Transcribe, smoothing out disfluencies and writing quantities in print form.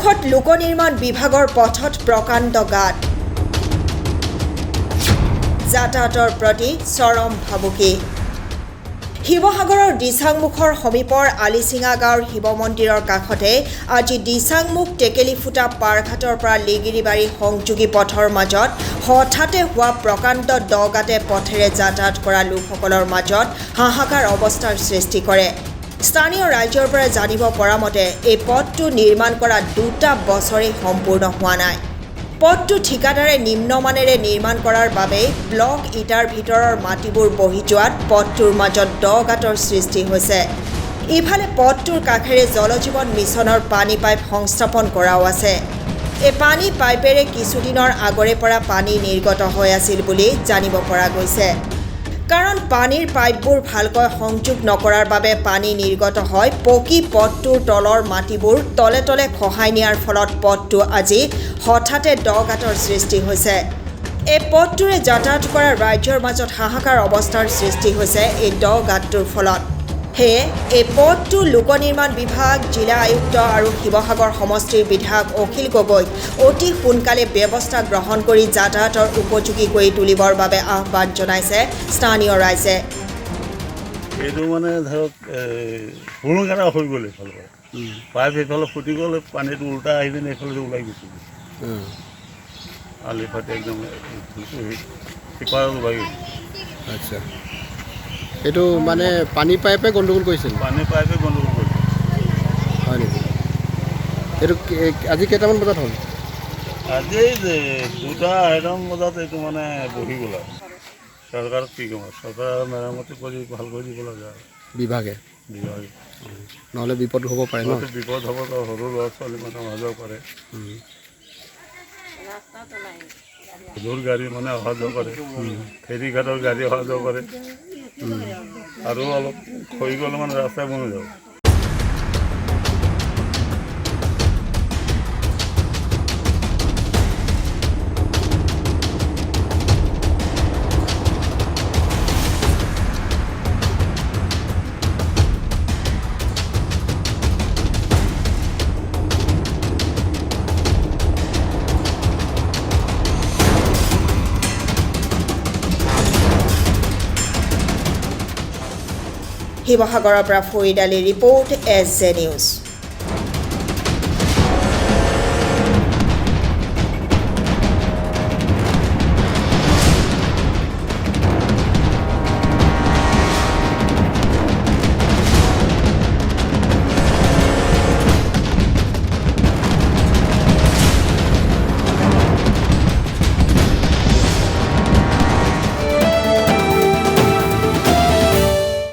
সন্মুখত লোক নিৰ্মাণ বিভাগৰ পথত প্ৰকাণ্ড গাঁত, যাতায়াতৰ প্ৰতি চৰম ভাবুকি। শিৱসাগৰৰ দিচাংমুখৰ সমীপৰ আলিচিঙা গাঁৱৰ শিৱ মন্দিৰৰ কাষতে আজি দিচাংমুখ টেকেলিফুটা পাৰঘাটৰ পৰা লিগিৰিবাৰী সংযোগী পথৰ মাজত হঠাতে হোৱা প্ৰকাণ্ড দগাতে পথেৰে যাতায়াত কৰা লোকসকলৰ মাজত হাহাকাৰ অৱস্থাৰ সৃষ্টি কৰে। স্থানীয় ৰাইজৰ পৰা জানিব পৰা মতে এই পথটো নিৰ্মাণ কৰা 2 বছৰেই সম্পূৰ্ণ হোৱা নাই। পথটো ঠিকাদাৰে নিম্নমানেৰে নিৰ্মাণ কৰাৰ বাবে ব্লক ইটাৰ ভিতৰৰ মাটিবোৰ বহি যোৱাত পথটোৰ মাজত দ গাঁতৰ সৃষ্টি হৈছে। ইফালে পথটোৰ কাষেৰে জলজীৱন মিছনৰ পানী পাইপ সংস্থাপন কৰাও আছে। এই পানী পাইপেৰে কিছুদিনৰ আগৰে পৰা পানী নিৰ্গত হৈ আছিল বুলি জানিব পৰা গৈছে। কাৰণ পানীৰ পাইপবোৰ ভালকৈ সংযোগ নকৰাৰ বাবে পানী নিৰ্গত হয় পকী পথটোৰ তলৰ মাটিবোৰ তলে তলে খহাই নিয়াৰ ফলত পথটো আজি হঠাতে দ গাঁতৰ সৃষ্টি হৈছে। এই পথটোৰে যাতায়াত কৰা ৰাইজৰ মাজত হাহাকাৰ অৱস্থাৰ সৃষ্টি হৈছে এই দ গাঁতটোৰ ফলত। সেয়ে এই পথটো লোক নিৰ্মাণ বিভাগ, জিলা আয়ুক্ত আৰু শিৱসাগৰ সমষ্টিৰ বিধায়ক অখিল গগৈক অতি সোনকালে ব্যৱস্থা গ্ৰহণ কৰি যাতায়াতৰ উপযোগী কৰি তুলিবৰ বাবে আহ্বান জনাইছে স্থানীয় ৰাইজে। এইটো মানে ধৰক সুৰুঙা হৈ গ'ল, এইফালৰ পৰা পাইপ এইফালে ফুটি গ'ল, পানীটো উল্টা আহি পিনে এইফালে ওলাই গৈছে। আলি ফাটি একদম সিপাৰত ওলাই গৈছে। আচ্ছা, এইটো মানে পানী পাইপে গণ্ডগোল কৰিছিল? পানী পাইপে গণ্ডগোল কৰিছিল। হয় নেকি? এইটো আজি কেইটামান বজাত হ'ল? আজি 2-2.5 বজাত এইটো মানে বহি গ'ল। আৰু চৰকাৰক কি ক'ম, চৰকাৰে মেৰামতি কৰি ভাল কৰি দিব লাগে আৰু বিভাগে, নহ'লে বিপদ হ'ব পাৰে ন? বিপদ হ'ব, সৰু ল'ৰা ছোৱালী মানে অহা যোৱা কৰে, দূৰ গাড়ী মানে অহা যোৱা কৰে, ফেৰীঘাটৰ গাড়ী অহা যোৱা কৰে, আৰু অলপ খহি গ'লে মানে ৰাস্তাই বনি যাব। শিৱসাগৰৰ পৰা ফৰিদ আলীৰ ৰিপৰ্ট, SJ news.